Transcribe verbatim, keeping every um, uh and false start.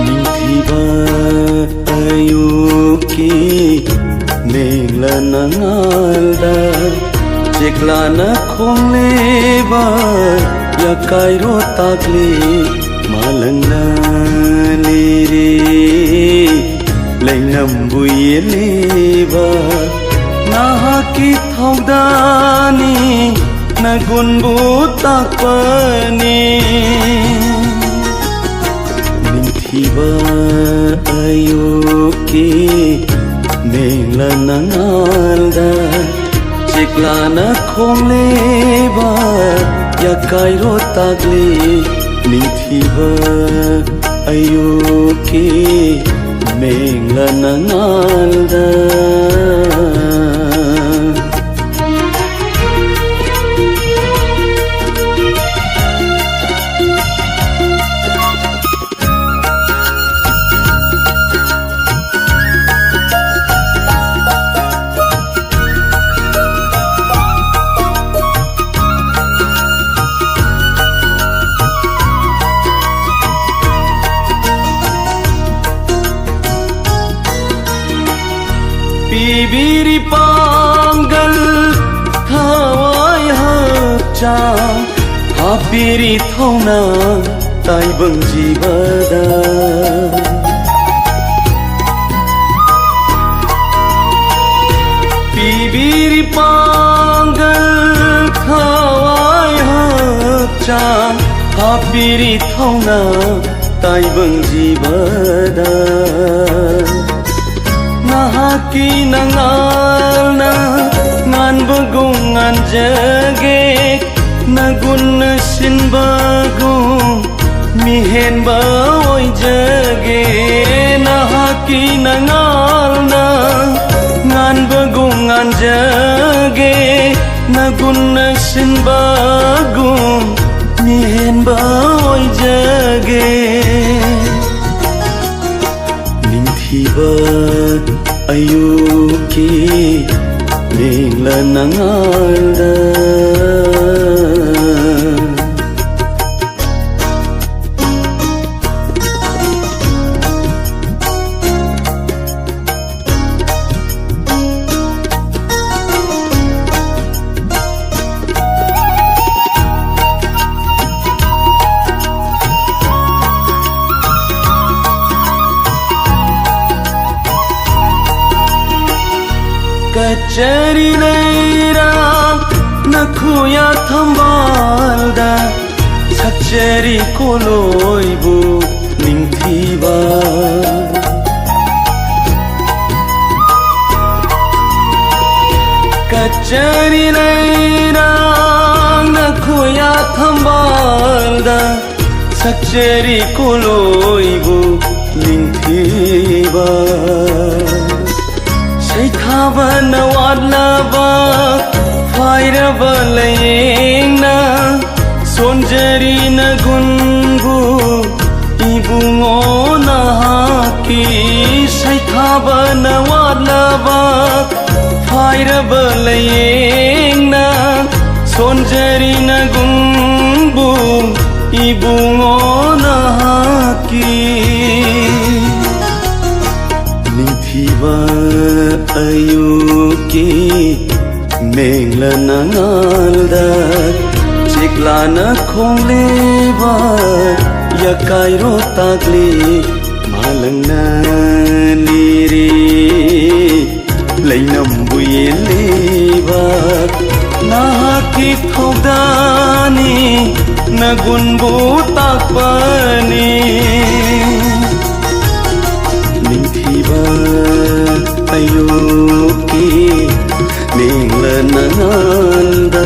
Ningthiba ayuki mengla nangalda, cheklana khongleba yakairo takli malangna liri, leinambu yeleba nahaki thaudani nagunbu takpani. Ningthiba ayuki mengla nangalda, cheklana khongleba yakairo takli. Ningthiba ayuki mengla nangalda. Pibiri panggal, thawai hakchang, hapiri thauna, taibang jibada. Pibiri panggal, thawai hakchang, hapiri thauna, taibang jibada. ꯅꯍꯥꯛꯀꯤ ꯅꯉꯥꯜꯅ ꯉꯥꯟꯕꯒꯨꯝ ꯉꯥꯟꯖꯒꯦ, ꯅꯒꯨꯟꯅ ꯁꯤꯟꯕꯒꯨꯝ ꯃꯤꯍꯦꯟꯕ ꯑꯣꯏꯖꯒꯦ꯫ ꯅꯍꯥꯛꯀꯤ ꯅꯉꯥꯜꯅ ꯉꯥꯟꯕꯒꯨꯝ ꯉꯥꯟꯖꯒꯦ, ꯅꯒꯨꯟꯅ ꯁꯤꯟꯕꯒꯨꯝ ꯃꯤꯍꯦꯟꯕ ꯑꯣꯏꯖꯒꯦ꯫ ꯅꯤꯡꯊꯤꯕ ꯑꯌꯨꯛꯀꯤ ꯃꯦꯡꯂ ꯅꯉꯥꯜꯗ꯫ ꯀꯆꯔꯤ ꯂꯩꯔꯥꯡ ꯅꯈꯨꯌꯥ ꯊꯝꯕꯥꯜꯗ ꯁꯛꯆꯔꯤ ꯀꯣꯂꯣꯏꯕꯨ ꯅꯤꯡꯊꯤꯕ꯫ ꯀꯆꯔꯤ ꯂꯩꯔꯥꯡ ꯅꯈꯨꯌꯥ ꯊꯝꯕꯥꯜꯗ ꯁꯛꯆꯔꯤ ꯀꯣꯂꯣꯏꯕꯨ ꯅꯤꯡꯊꯤꯕ꯫ ꯁꯩꯊꯥꯕꯅ ꯋꯥꯠꯂꯕ ꯐꯥꯏꯔꯕ ꯂꯌꯦꯡꯅ ꯁꯣꯟꯖꯔꯤ ꯅꯒꯨꯟꯕꯨ ꯏꯕꯨꯡꯉꯣ ꯅꯍꯥꯛꯀꯤ꯫ ꯁꯩꯊꯥꯕꯅ ꯋꯥꯠꯂꯕ ꯐꯥꯏꯔꯕ ꯂꯌꯦꯡꯅ ꯁꯣꯟꯖꯔꯤ ꯅꯒꯨꯟꯕꯨ ꯏꯕꯨꯡꯉꯣ ꯅꯍꯥꯛꯀꯤ꯫ ꯅꯤꯡꯊꯤꯕ ꯑꯌꯨꯛꯀꯤ ꯃꯦꯡꯂ ꯅꯉꯥꯜꯗ ꯆꯤꯛꯂꯥꯅ ꯈꯣꯡꯂꯤꯕ ꯌꯀꯥꯏꯔꯣ ꯇꯥꯛꯂꯤ ꯃꯥꯂꯪꯅ ꯂꯤꯔꯤ꯫ ꯂꯩꯅꯝꯕꯨ ꯌꯦꯜꯂꯤꯕ ꯅꯍꯥꯛꯀꯤ ꯊꯧꯗꯥꯅꯤ, ꯅꯒꯨꯟꯕꯨ ꯇꯥꯛꯄꯅꯤ꯫ ꯅꯤꯡꯊꯤꯕ ꯑꯌꯨꯛꯀꯤ ꯃꯦꯡꯂ ꯅꯉꯥꯟꯗ